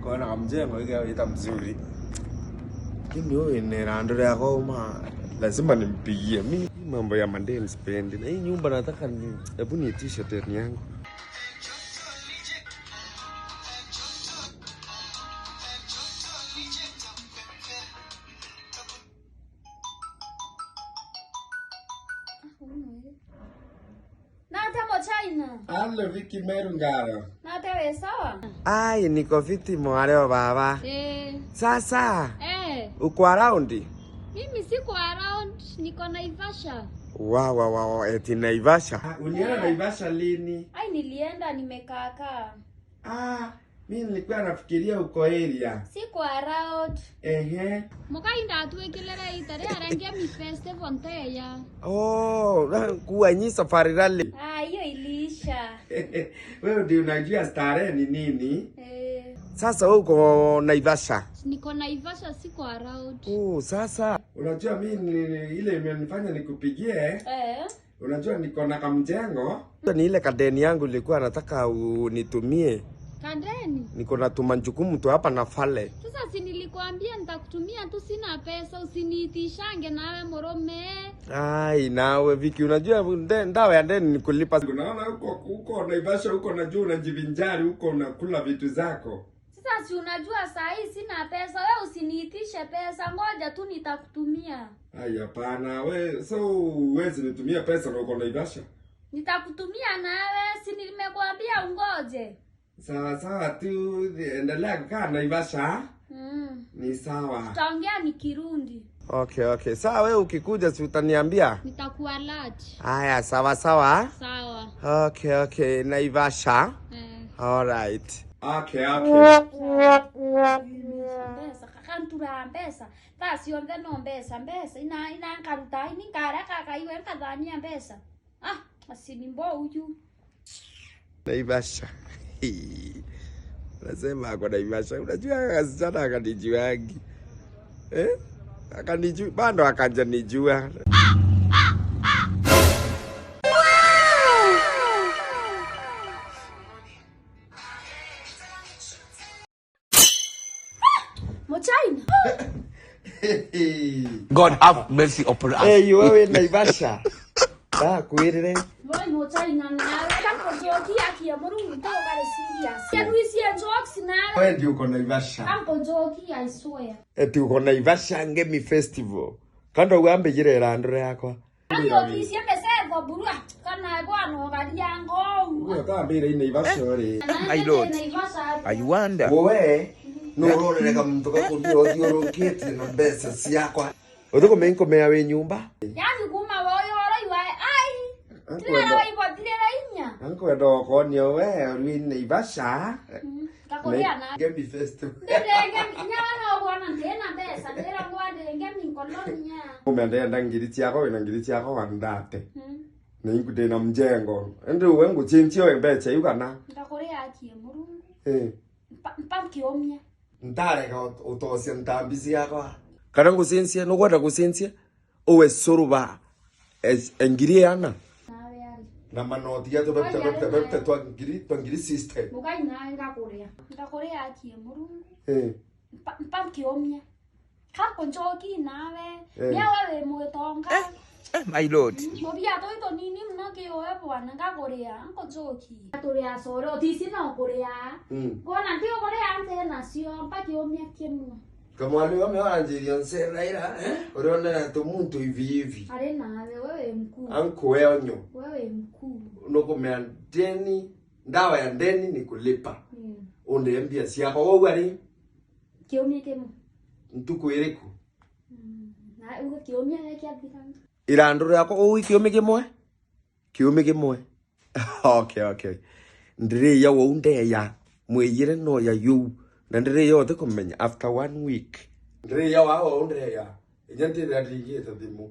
Kona kamjengo ita mzuri. Lakini wewe ni rando yako ma lazima nimpigie. Mimi mambo ya mandeni sipendi. Na hii nyumba nataka ni hebu niitishe teni yangu. Allo Vicky Merungaro. Na tewe sawa? Ai, niko fiti mwareo baba. Eh. Sasa. Eh. Uko around? Mimi siko around, niko Naivasha. Wa wa wa, eti Naivasha. Ulienda Naivasha lini? Ai, nilienda nimekaa kaa. Ah, mimi nilikuwa nafikiria uko area. Siko around. Ehe. Mukainda atwikilere itare arangia mi festival nteya. Oh, kuwa nyi safari rally. Ah, hiyo iliisha. Wewe ndio unajua starehe ni nini? Eh. Sasa wewe uko Naivasha. Niko Naivasha, siko around. Oh, sasa unajua mimi ile imenifanya nikupigie. Eh. Unajua niko na kamjengo. Ni ile kadeni yangu nilikuwa nataka unitumie. Kandeni. Niko na tumanjukumu tu hapa na fale. Sasa si nilikwambia nitakutumia tu, sina pesa, usiniitishange nawe morome. Ai, nawe Viki, unajua ndawa ya ndeni nikulipa. Unaona huko huko Naivasha huko najua unajivinjari huko unakula vitu zako. Sasa si unajua saa hii sina pesa, we usiniitishe pesa, ngoja tu nitakutumia. Ai, hapana, we so huwezi nitumia pesa na uko Naivasha. Nitakutumia nawe, si nimekuambia ungoje. Sawa sawa tu, endelea kukaa Naivasha. Ni sawa. Tutaongea ni Kirundi. Okay, okay. Sawa, wewe ukikuja si utaniambia? Nitakuwa alert. Haya, sawa sawa. Sawa. Okay, okay. Naivasha. Eh. All right. Okay, okay. Mbesa, kakantura mbesa. Tasi ombe no mbesa, mbesa. Ina ina nkaruta, ini nkaraka kaiwe nkadhania mbesa. Ah, asinimbo uyu. Naivasha. Nasema kwa Naivasha, unajua kasichana akanijuangi. Eh? Akanijua, bado akajanijua. Mochaina. God have mercy upon us. Hey, wewe Naivasha. Ah, kuirire. Voi mochaina nawe. Kankojoki akia murungu to kare serious. Ya nuisie jokes nawe. Wewe ndio uko Naivasha. Kankojoki I swear. Eti uko Naivasha Ngemi Festival. Kando uambe jire randure yakwa. Kankojoki siembe burua kana bwana garia ngou. Wewe kambire ine Naivasha ri. My Lord, I wonder. Wewe no urorereka muntu gakuthio uthiũrũkĩtie na mbeca ciakwa. Uthukume nkomea wi nyumba. Yaani kuma woyo ora iwae ai. Tilera ibo tilera inya. Ankwenda okonio we uri Naivasha. Kakoria na. Ngemi Festival. Ndenge nya no bwana ndena mbeca ndera ngwande ngemi nkolonya. Umeenda ngiri ciakwa wina ngiri ciakwa wandate. Na ingude na mjengo. Ndi uwe nguchinchio mbeca igana. Ndakoria akie murungu. Eh. Mpa kiomia. Ndareka utosia ntambi ciakwa. Kana ngucincie nukwenda gucincie uwe suruba engiri yana. Nawe ari. Na manoti ya tubepte bepte bepte twa ngiri system. Mukai nawe ngakuria. Ndakoria akie murungu. Eh. Mpa kiomia. Kakonjoki nawe. Eh. Nyawe we mwitonga. My Lord. Mobia toito nini mno kioe bwana ngakuria nkojoki. Turia soro tisi no kuria. Kona ndio kuria nte nacio mpa kiomia kimwe. Kamwali wame waranjiria nsera ira eh urionera tumuntu hivi hivi. Ari nawe wewe mkuu. Ankuwe onyo. Wewe mkuu. Nukumea ndeni ndawa ya ndeni ni kulipa. Unde mbia ciakwa woguo ari. Kiomia kimwe. Ntuku iriku. Na ugo kiomia gĩkĩathira. Irandũ rĩakwa ũũ kiumia kĩmwe? Kiumia kĩmwe. Okay, okay. Ndĩrĩia wou ndeya mwĩyĩre no ya yũ na ndĩrĩia othe kũmenya after 1 week. Ndĩrĩia wa wou ndeya. Inya ndĩrĩa ndingĩte thimũ.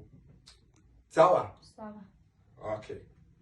Sawa? Sawa. Okay.